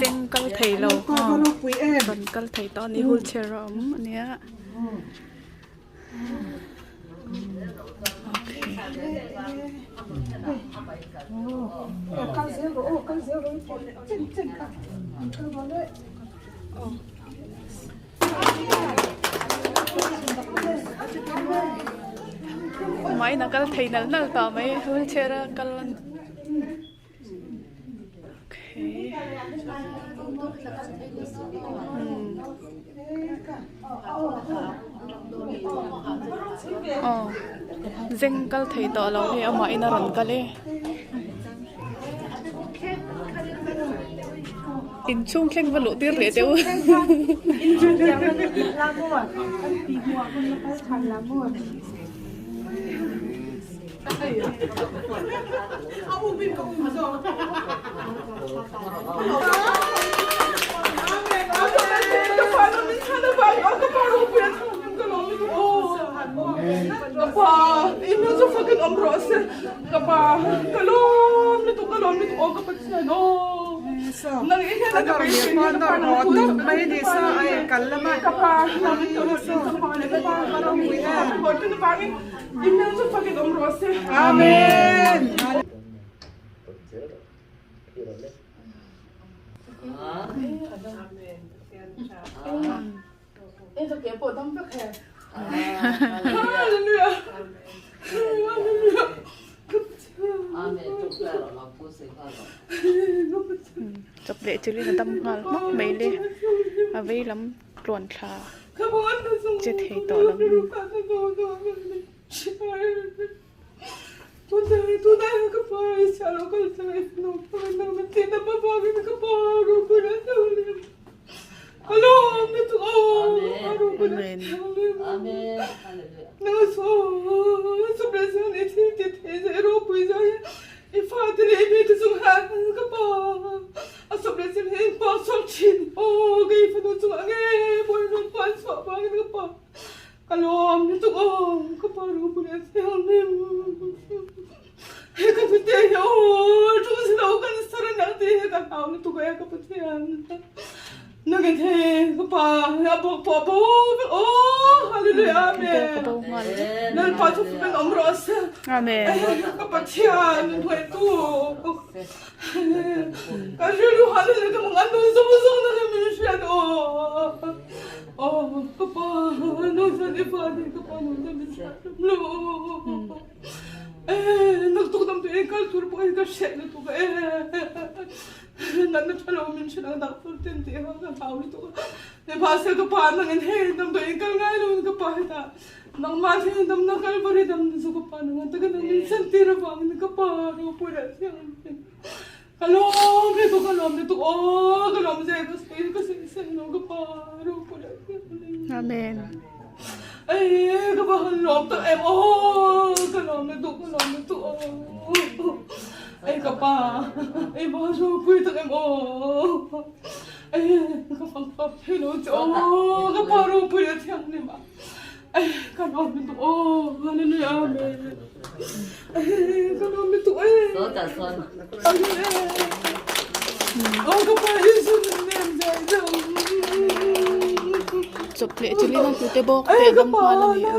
Zeng kal thei lo rawn kal thei tawh a ni wheelchair a awm a nia. Main a kal thei nal nal tawh mai wheelchair a kal a okay aw zeng kal thei tawh lo hei amah in a rawn kal e. Inchhung thleng va luh tir leh teh u. Chawp leh chilhin a dam nghal hmak mai le a vei lam tluan thla che thei tawh lo. Amen. hau lutuk e ka Pathian. Nangin hei ka pa a bawk pawh a bo vek aw Hallelujah Amen Lalpa chu fakin awm rawh se Amen ka Pathian min hruaitu ka rilru hallelujah ka mang an nun zawng zawng na min hriat aw aw ka pa nang chuan i fa te ka pa nang chuan min hriat lo naktuk dam tu in kal tur pawh hi ka hriat lutuk e Natna tha lo min hrilh ang doctor ten tih kha ka hlau lutuk a, nimahse ka pa nangin hei damdawiin kal ngai lo in ka pa hetah nangmah thil in damna Kalvari damna chu ka pa nang takin nang min sentir avangin ka pa ropui leh thiang ka lawm lutuk ka lawm lutuk aw ka lawm zia ka sawi ka sawi seng lo ka pa ropui leh thiang Amen. Ei ka va han lawm tak em aw ka lawm lutuk ka lawm lutuk aw ei ka pa ei va ropui tak em aw ei ka fang fak thei lo che aw ka pa ropui a thianghlim a ei ka lawm lutuk aw hallelujah amen ei ka lawm lutuk ei aw ka pa Isu min nem zai zau. Chawp leh chilin a hnute bawk te a dam nghal a ni a.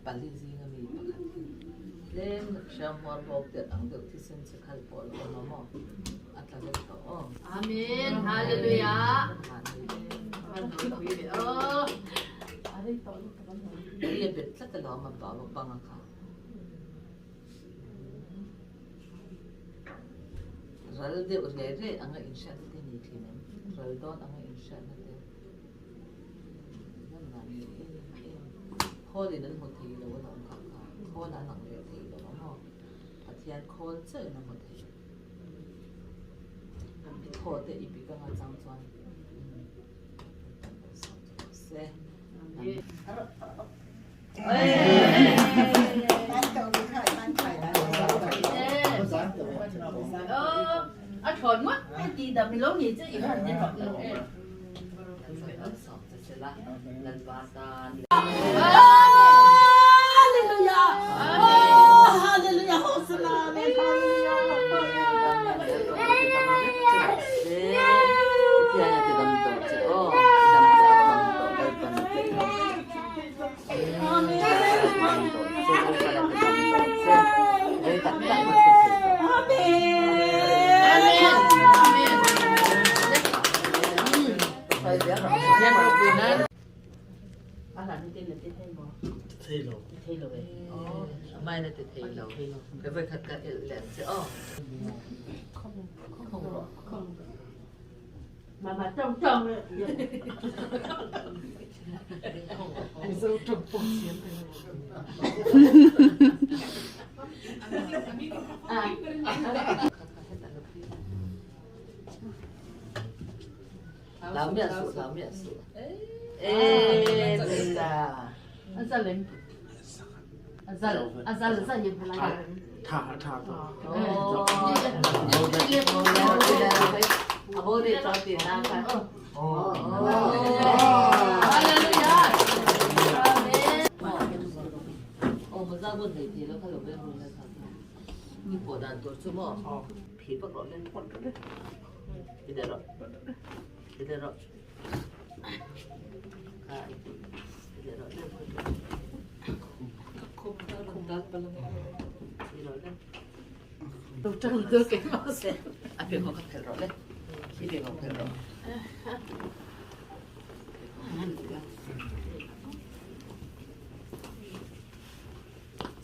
Pali zinga mi pakhat hi tlem hriamhmuar bawk tet ang deuh thisen che khal pawh a lo awm a maw a tla vek tawh aw. Amen Hallelujah. Ri a bet tlat a lo awm a bang a kha. Ral deuh riai riai anga inhriatna te ni thin em? Ral dawn anga inhriatna te lan dan ni em em. Khawl in an hmu thei lo alawm kha kha. Khawl an ang leh thei lo a maw? Pathian khawl chiah in a hmu thei. I thaw te i pik anga chang chuan se.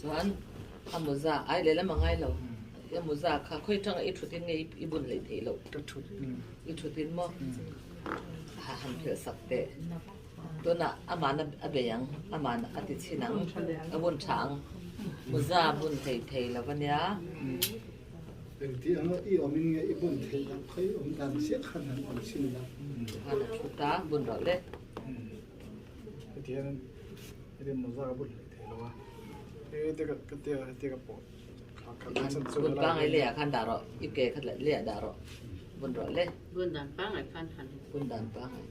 Chuan a mawza ai lehlam a ngai lo a mawza kha khawi tanga i thut in nge i bun leh theih loh i thut in maw ha han phelh sak teh tunah aman a bei ang aman a ti chhin ang a bun tha ang mawza bun thei thei lo ania. Engti anga i awmin nge i bun theih loh kha i awm dan chiah khan han awm chhin la. Khan a thu ta, bun rawh le. Heti hian heti mawza ka bun hlei thei lo a. Heti ka ka tia heti ka pawh kha kha ka chan chu Bun pangai leh ah khan dah rawh, i ke kha leh ah dah rawh. Bun rawh le. Bun dan pangai khan han. Bun dan pangai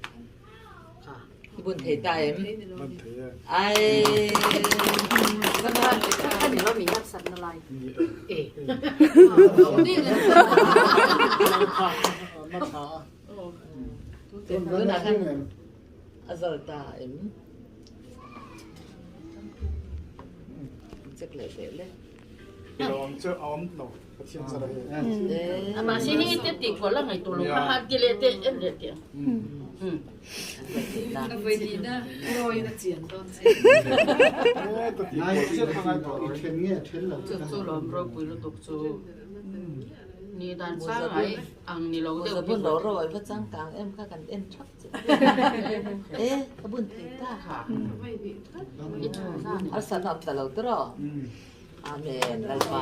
khan. I bun thei ta em? Bun thei e. Ai. Ani lo mi hak sat na lai. E. Ma tha a. Tunah khan a zal ta em? Check leh teh le. Lawm chu a awm lo Pathian zara hi. Amah si hi te ti ko la ngai tu lo kha han ti le te en le te. I then nge then lo Chu chu lawm ropui lutuk chu. Ni dan pangai ang ni lo deuh Bun ro ro ai va changkang em kha kan en thap che. E ka bun thei ta. A san awm ta lo tiraw. Amen Lalpa.